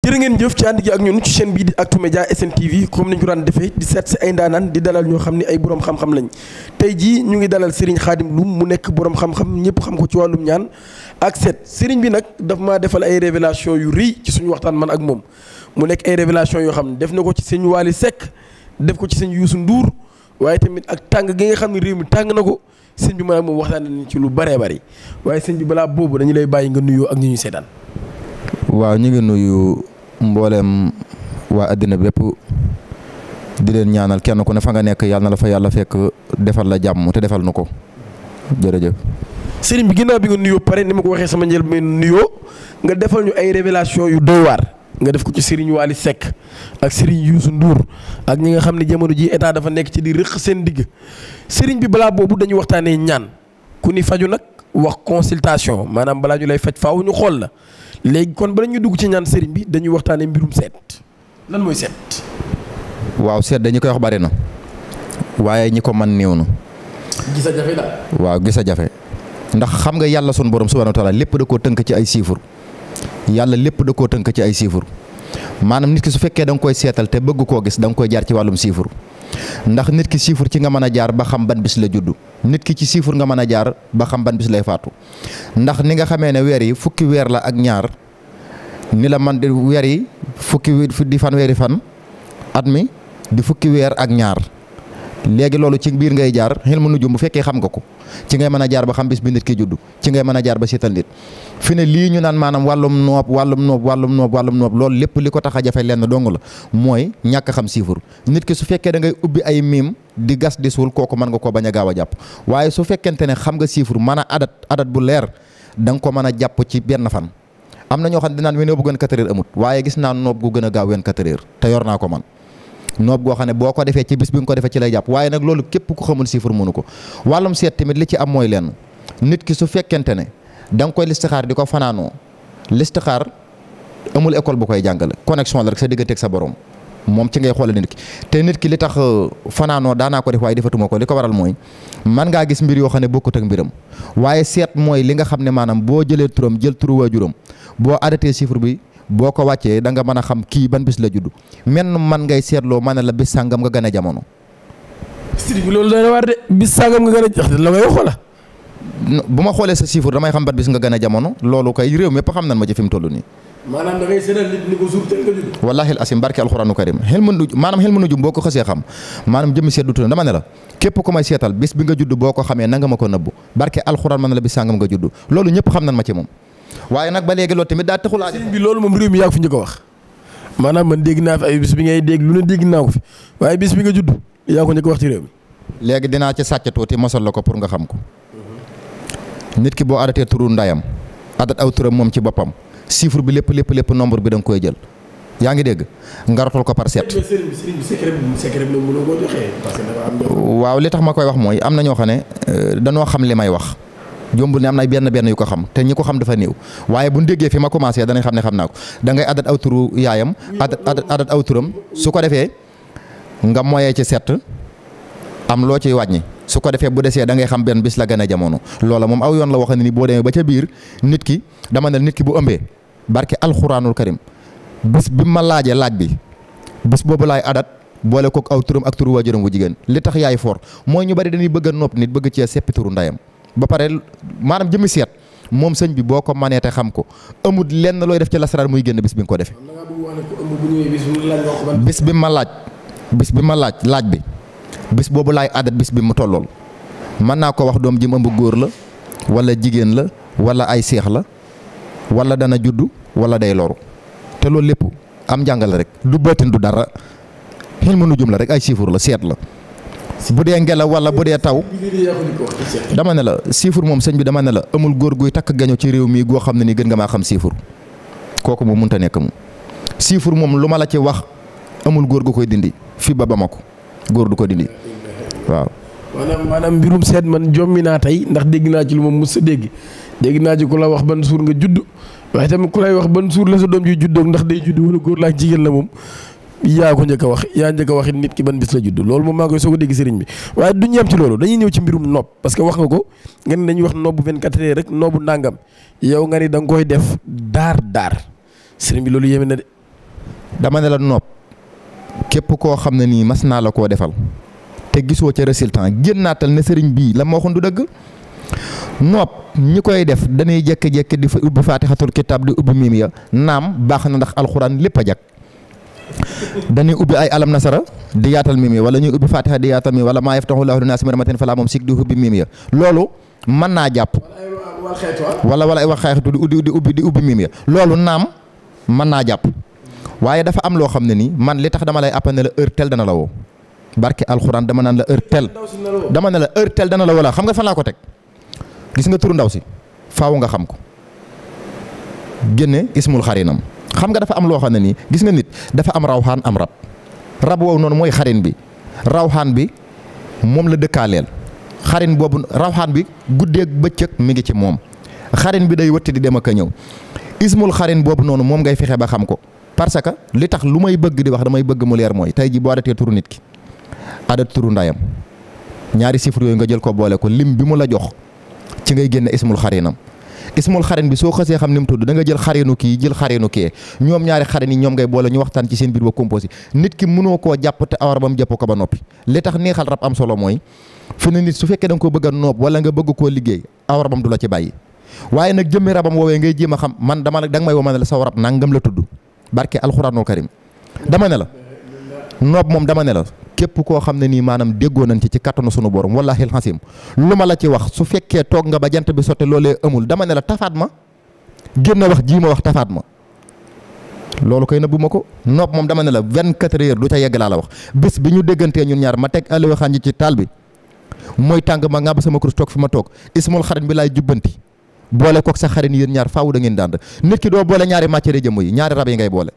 jërë ngeen jëf ci ànd gi ak ñun ci chaîne bii di Actu-Media SN TV comme niñ ko daan defee di seet si ay ndaanaan di dalal ñoo xam ne ay borom xam-xam lañ tey jii ñu ngi dalal Serigne Khadim Loum mu nekk borom xam-xam ñëpp xam ko ci wàllum ñaan ak seet Serigne bi nag daf maa defal ay révélation yu rëy ci suñu waxtaan man ak moom mu nekk ay révélation yoo xam ne def na ko ci sëñ Wally Seck def ko ci sëñ Youssou Ndour waaye tamit ak tàng gi nga xam ne réew mi tàng na ko sëñ bi maanaam moom waxtaan nañ ci lu bëree bëri waaye sëñ bi balaa boobu dañu lay bàyyi nga nuyoo ak ñi ñuy seetaan. waaw ñu ngi nuyu mboolem waa àddina bépp di leen ñaanal kenn ku ne fa nga nekk yàlla na la fa yàlla fekk defal la jàmm te defal nu ko jërëjëf. sëriñ bi ginnaaw bi nga nuyoo pare ni ma ko waxee sama njëlbéen nuyoo nga defal ñu ay révélation yu doy waar nga def ko ci Serigne Wally Seck ak Serigne Youssou Ndour ak ñi nga xam ne jamono ji état dafa nekk ci di rëq seen digg sëriñ bi balaa boobu dañuy waxtaanee ñaan ku ni faju nag wax consultation maanaam balaa ñu lay faj faaw ñu xool la. léegi kon bala ñu dugg ci ñaan sëriñ bi dañuy waxtaanee mbirum seet lan mooy seet. waaw seet dañu koy wax bari na waaye ñi ko man néew na. gis a jafe daal. waaw gis a jafe ndax xam nga yàlla sunu borom subhanahu wa taala lépp da koo tënk ci ay chiffres yàlla lépp da koo tënk ci ay chiffres maanaam nit ki su fekkee da nga koy seetal te bëgg koo gis da nga koy jaar ci wàllum chiffre ndax nit ki chiffre ci nga mën a jaar ba xam ban bis la juddu nit ki ci chiffre nga mën a jaar ba xam ban bis lay faatu ndax ni nga xamee ne weer yi fukki weer la ak ñaar ni la man di weer yi fukki di fan weeri fan at mi di fukki weer ak ñaar léegi loolu ci biir ngay jaar xel mu nujum bu fekkee xam nga ko ci ngay mën a jaar ba xam bis bi nit ki juddu ci ngay mën a jaar ba seetal nit fi ne lii ñu naan maanaam wàllum noob loolu lépp li ko tax a jafe lenn dong la mooy ñàkk xam chiffre nit ki su fekkee da ngay ubbi ay miim di gas di suul kooku mën nga koo bañ a gaaw a jàpp waaye su fekkente ne xam nga chiffre mën a adat bu leer da nga ko mën a jàpp ci benn fan am na ñoo xam ne dinaan wénoo bu gën 4 heures amut waaye gis naa noob gu gën a gaaw 24 heures te yor naa ko man noob goo xam ne boo ko defee ci bis bi nga ko defee ci lay jàpp waaye nag loolu képp ku xamul chiffre mënu ko wàllum seet tamit li ci am mooy lenn nit ki su fekkente ne da nga koy listixaar di ko fanaanoo listixaar amul école bu koy jàngale connexion la rek sa digganteeg sa borom moom ci ngay xoolal nit ki te nit ki li tax fanaanoo daanaa ko def waaye defatuma ko li ko waral mooy man ngaa gis mbir yoo xam ne bokkut ak mbiram waaye seet mooy li nga xam ne maanaam boo jëlee turam jël turu waajuram boo arrêté chiffre bi boo ko wàccee da nga mën a xam kii ban bis la judd menn man ngay seetloo ma ne la bis sàngam nga gën a jamono. sëriñ bi loolu dana war de bis sàngam nga gën a jox la ngay wax la. bu ma xoolee sa chiffre damay xam ban bis nga gën a jamono loolu kay réew mépp xam nan ma ci fi mu toll nii. maanaam da ngay seetal nit ni ko jour teel nga judd. wallaahi asim barke alxuraanu karim xel mu nujum boo ko xasee xam maanaam jëmmi seet du tudd dama ne la képp ku may seetal bis bi nga judd boo ko xamee nanga ma ko nëbbu barke alxuraan ma ne la bis sàngam nga judd loolu ñëpp xam nan ma ci moom waaye nag ba léegi loolu tamit daa taxul a bi loolu moom réew mi yaa ko fi njëkk a wax maanaam man dégg naa fi ay bis bi ngay dégg lu ne dégg naa ko fi waaye bis bi nga judd yaa ko njëkk a wax ci réew mi. léegi dinaa ci sàcc tuuti mosal la ko pour nga xam ko nit ki boo arrêté turu ndayam adat aw turam moom ci boppam chiffre bi lépp nombre bi da nga koy jël yaa ngi dégg nga rotal ko par set. waaw li tax ma koy wax mooy am na ñoo xam ne danoo xam li may wax. jombul ne am na benn yu ko xam te ñi ko xam dafa néew waaye bu ñu déggee fi ma commencé danañ xam ne xam naa ko da ngay adat aw turu yaayam adat aw turam su ko defee nga moyee ci set am loo ciy wàññi su ko defee bu desee da ngay xam benn bis la gën a jamono loola moom aw yoon la wax ne ni boo demee ba ca biir nit ki dama ne nit ki bu ëmbee barke alxuraanul karim bis bi ma laajee laaj bi bis boobu laay adat boole kook aw turam ak turu waajuram wu jigéen li tax yaay for mooy ñu bari dañuy bëgg a nopp nit bëgg cee seppi turu ndayam ba pare maanaam jëmmi seet moom sëñ bi boo ko manee te xam ko amul lenn looy def ci lasaraar muy génn bis bi nga ko defee. bis bi ma laaj bi bis boobu laay adat bis bi mu tollool mën naa ko wax doom ji mu ëmb góor la wala jigéen la wala ay seex la wala dana juddu wala day loru te loolu lépp am njàngale rek du bëtin du dara xel ma nujum la rek ay chiffre la seet la. bu dee ngelaw wala bu dee taw dama ne la chiffre moom sëñ bi dama ne la amul góor guy takk gaño ci réew mi goo xam ne ni gën nga maa xam chiffre kooku moom mënta nekk moom chiffre moom lu ma la ci wax amul góor gu koy dindi fii ba Bamako góor du ko dindi waaw. maanaam mbirum seet man jommi naa tey ndax dégg naa ci lu ma mus a dégg naa ci ku la wax ban suur nga judd waaye tamit ku lay wax ban suur la sa doom ji juddoo ndax day judd wala góor laa jigéen la moom. yaa ko njëkk a wax yaa njëkk a wax nit ki ban bis la judd loolu moom maa koy soog a dégg sëriñ bi waaye duñ yem ci loolu dañuy ñëw ci mbirum nopp parce que wax nga ko nga ne dañuy wax nobbu 24 heures rek nobbu ndàngam yow nga ni da nga koy def daar sëriñ bi loolu yéeme na de. dama ne la nopp képp koo xam ne nii mas naa la koo defal te gisoo ca résultat génnaatal ne sëriñ bii la ma waxoon du dëgg. nopp ñi koy def dañuy jékki-jékki di fa ubbi faatixatul kitaab di ubbi miim ya naam baax na ndax alxuraan lépp a jag dañuy ubbi ay alam nasara di yaatal miim ya wala ñuy ubbi faatixa di yaatal miim wala maa yaftaxu llaahu linnaasi min rahmatin falaa mumsik di ubbi miim ya loolu mën naa jàpp. wala ay wax xeetu di ubbi miim ya loolu naam mën naa jàpp waaye dafa am loo xam ne nii man li tax dama lay appane la heure tel dana la woo barke alxuraan dama naan la heure tel dama ne la heure tel dana la wala xam nga fan laa ko teg. gis nga turu ndaw si faaw nga xam ko génne ismul xarinam xam nga dafa am loo xam ne nii gis nga nit dafa am rawxaan am rab woowu noonu mooy xarin bi rawxaan bi moom la dëkkaaleel xarin boobu rawxaan bi guddeeg bëccëg mi ngi ci moom xarin bi day wëtti di dem ak a ñëw ismul xarin boobu noonu moom ngay fexe ba xam ko parce que li tax lu may bëgg di wax damay bëgg mu leer mooy tey ji boo adatee turu nit ki adat turu ndayam ñaari chiffres yooyu nga jël ko boole ko lim bi mu la jox ci ngay génne ismul xarinam ismul xarin bi soo xasee xam ni mu tudd da nga jël xarinu kii jël xarinu kee ñoom ñaari xarin yi ñoom ngay boole ñu waxtaan ci seen biir ba composé nit ki mënoo koo jàpp te awar ba mu jàpp ko ba noppi li tax neexal rab am solo mooy fi ne nit su fekkee da nga ko bëgg a noob wala nga bëgg koo liggéey awar bam du la ci bàyyi waaye nag jëmmi rabam woowee ngay jéem a xam man dama nag da nga may woo ma ne la sa rab nangam la tudd barke alxuraanul karim dama ne la noob moom dama ne la képp koo xam ne nii maanaam déggoo nañ ci kattanu sunu borom wallaahi alxasim lu ma la ci wax su fekkee toog nga ba jant bi sotte loolee amul dama ne la tafaat ma génn wax jii ma wax tafaat ma loolu koy nëbbu ma ko noob moom dama ne la 24 heures du ca yegg laa la wax bés bi ñu déggantee ñun ñaar ma teg Aliou Xanji ci taal bi mooy tàng ma nga ba sama kurus toog fi ma toog ismul xarit bi laay jubbanti boole kook sa xarit yéen ñaar faaw da ngeen dànd nit ki doo boole ñaari matière jëmm yi ñaari rab yi ngay boole.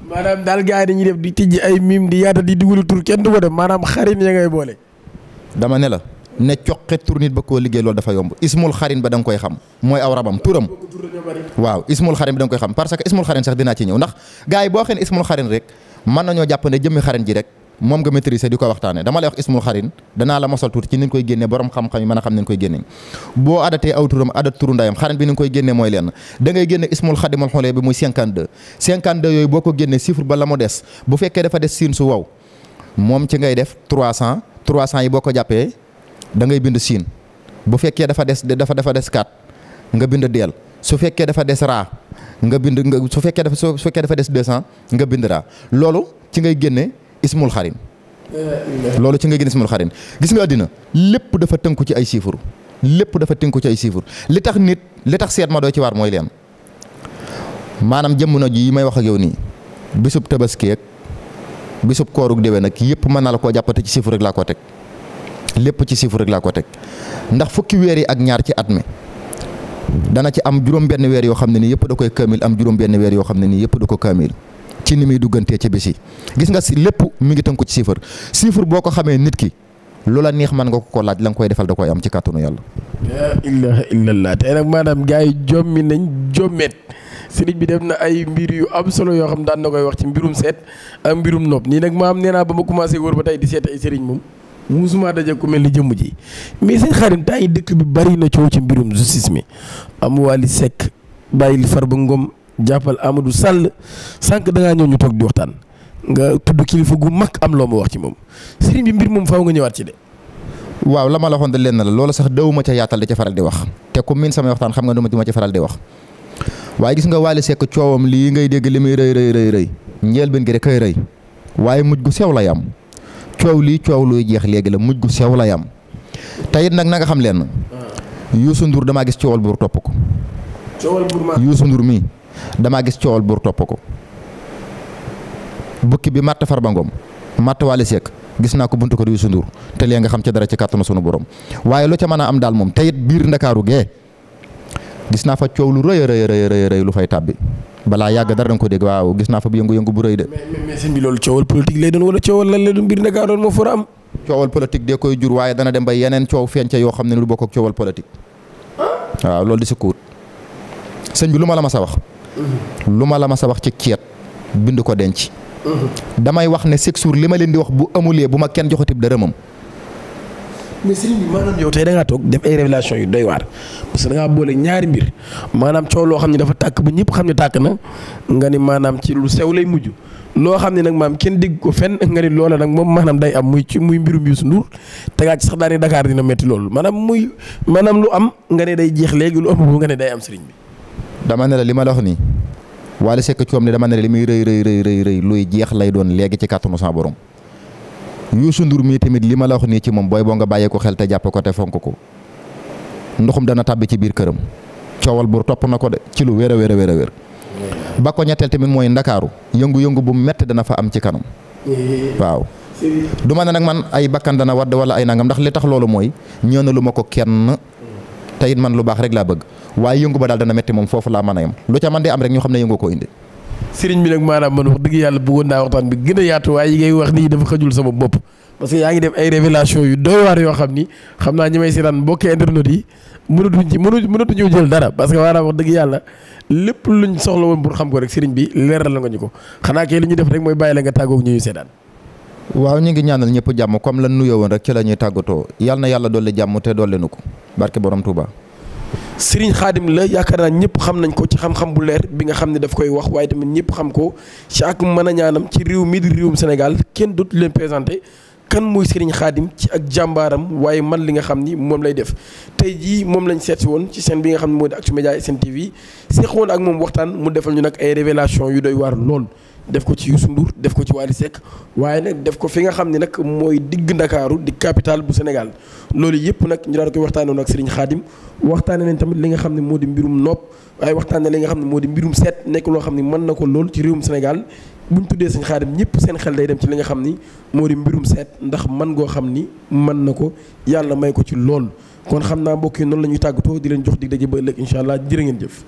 maanaam daal gars yi dañuy def di tijji ay mim di yaata di dugal tur kenn du ko def maanaam xarin ya ngay boole. dama ne la ne coqet tur nit ba koo liggéey loolu dafa yomb ismul xarin ba da nga koy xam mooy aw rabam turam waaw ismul xarin bi da nga koy xam parce que ismul xarin sax dinaa ci ñëw ndax gars yi boo xee ne ismul xarin rek mën nañoo jàpp ne jëmmi xarin ji rek moom nga maîtriser di ko waxtaane dama lay wax ismul xarin danaa la mosal tuuti ci ni ñu koy génnee borom xam-xam yi mën a xam ni ñu koy génnee boo adatee aw turam adat turu ndayam xarin bi ni ñu koy génnee mooy lenn da ngay génne ismul xadimul xoolee bi muy 52 52 yooyu boo ko génnee chiffre ba la mu des bu fekkee dafa des siin su wow moom ci ngay def 300 300 yi boo ko jàppee da ngay bind siin bu fekkee dafa des 4 nga bind deel su fekkee dafa des raa nga bind su fekkee dafa des 200 nga bind raa loolu ci ngay génne ismul xarin loolu ci nga gën ismul xarin gis nga àddina lépp dafa tënku ci ay chiffres li tax seet ma doo ci waar mooy leen maanaam jamono ji yi may wax ak yow nii bisub tabaski ak bisub koorug déwén nag yëpp mën naa la koo jàppate ci chiffre rek laa ko teg lépp ci chiffre rek laa ko teg ndax fukki weer yi ak ñaar ci at mi dana ci am juróom-benn weer yoo xam ne nii yëpp da koy kaamil am juróom-benn weer yoo xam ne nii yëpp da ko kaamil ci ni muy duggantee ci bés yi gis nga si lépp mi ngi tënku ci chiffre boo ko xamee nit ki loola neex mën nga ko laaj la nga koy defal da koy am ci kàttanu yàlla. la ilaha illallah tey nag maanaam gars yi jommi nañ jommeet sëriñ bi def na ay mbir yu am solo yoo xam daan na koy wax ci mbirum seet ak mbirum nopp nii nag maam nee naa ba ma commencé wër ba tey di seet ay sëriñ moom musuma daje ku mel ni jëmm ji mais seen xarit temps yi dëkk bi bari na coow ci mbirum justice mi am Wally Seck bàyyil Farba Ngom jàppal Amadou Sall sànq da ngaa ñëw ñu toog di waxtaan nga tudd kilifa gu mag am loo ma wax ci moom sëriñ bi mbir moom faaw nga ñëwaat ci de. waaw la ma la waxoon de leen la loolu sax dawuma ca yaatal di ca faral di wax te ku miin samay waxtaan xam nga duma ca faral di wax waaye gis nga Wally Seck coowam lii ngay dégg li muy rëy njëlbéen gi rek kay rëy waaye mujj gu sew la yam coow lii coow luy jeex léegi la mujj gu sew la yam te it nag na nga xam leen Youssou Ndour damaa gis coowal buur topp ko. coowal buur ma Youssou Ndour mii damaa gis coowal buur topp ko bukki bi matt Farba Ngom matt Wally Seck gis naa ko buntu ko Youssou Ndour te lee nga xam ca dara ci kàttanu sunu borom waaye lu ca mën a am daal moom te it biir Ndakaaru gee gis naa fa coow lu rëy lu fay tàbbi balaa yàgg dara danga ko dégg waaw gis naa fa bu yëngu bu rëy de. mais sëñ bi loolu coowal politique lay doon wala coowal lan lay doon biir Ndakaaru moo fa am. coowal politique de koy jur waaye dana dem ba yeneen coow feeñ ca yoo xam ne lu bokk ak coowal politique waaw loolu di si kuut sëñ bi lu ma la ma sa wax. lu ma la ma sa wax ci ceet bind ko denc. damay wax ne chaque jour li ma leen di wax bu amulee bu ma kenn joxatib dërëmam mais sëriñ bi maanaam yow tey da ngaa toog def ay révélation yu doy waar parce que da ngaa boole ñaari mbir maanaam coow loo xam ne dafa tàkk ba ñëpp xam ne tàkk na nga ni maanaam ci lu sew lay mujj loo xam ne nag maam kenn dégg ko fenn nga ni loola nag moom maanaam day am muy mbirum Youssou Ndour tegaat ci sax daani Dakar dina métti loolu maanaam lu am nga ne day jeex léegi lu am nga ne day am sëriñ bi. dama ne la li ma la wax nii Wally Seck coom ne dama ne la li muy rëy luy jeex lay doon léegi ci kàttanu sa borom. Youssou Ndour mii tamit li ma la wax nii ci moom booy boo nga bàyyee ko xel te jàpp ko te fonk ko ndoxum dana tàbbi ci biir këram coowal bur topp na ko de ci lu wér a wér ba ko ñetteel tamit mooy ndakaaru yëngu-yëngu bu metti dana fa am ci kanam waaw du ma ne nag man ay bakkan dana wadd wala ay nangam ndax li tax loolu mooy ñëna lu ma ko kenn te it man lu baax rek laa bëgg waaye yëngu ba daal dana metti moom foofu laa mën a yem lu ca man di am rek ñu xam ne yëngu ko indi sëriñ bi nag maanaam man wax dëgg yàlla bëggoon naa waxtaan bi gën a yaatu waaye yi ngay wax nii dafa xëjul sama bopp parce que yaa ngi def ay révélation yu doy waar yoo xam ni xam naa ñi may seetaan mbokki internet yi mënatuñu jël dara parce que maanaam wax dëgg yàlla lépp luñ soxla woon pour xam ko rek sëriñ bi leeral la nga ñu ko xanaa kay li ñu def rek mooy bàyyi la nga tàggoog ñuy seetaan. waaw ñu ngi ñaanal ñëpp jàmm comme lan nuyoo woon rek ci la ñuy tàggatoo yal na yàlla dolli jàmm te dolli nu ko barke borom Touba. Serigne Khadim la yaakaar naa ñëpp xam nañ ko ci xam-xam bu leer bi nga xam ne daf koy wax waaye tamit ñëpp xam ko ci ak mën a ñaanam ci réew mi di réewum Sénégal kenn dootu leen présenté kan mooy Serigne Khadim ci ak jàmbaaram waaye man li nga xam ni moom lay def tey jii moom lañ seetsi woon ci seen bi nga xam ne moo di Actumedia SN TV seex woon ak moom waxtaan mu defal ñu nag ay révélation yu doy waar lool def ko ci Youssou Ndour def ko ci Wally Seck waaye nag def ko fi nga xam ne nag mooy digg Ndakaaru di capitale bu Sénégal loolu yëpp nag ñu daan koy waxtaanee woon ak Serigne Khadim waxtaanee nañ tamit li nga xam ne moo di mbirum nopp waaye waxtaanee li nga xam ne moo di mbirum seet nekk loo xam ne mën na ko lool ci réewum Sénégal buñ tuddee Serigne Khadim ñëpp seen xel day dem ci li nga xam ni moo di mbirum seet ndax man goo xam ni mën na ko yàlla may ko ci lool kon xam naa mbokk yi noonu la ñuy tàggatoo di leen jox dig daje ba ëllëg incha allah jërë ngeen jëf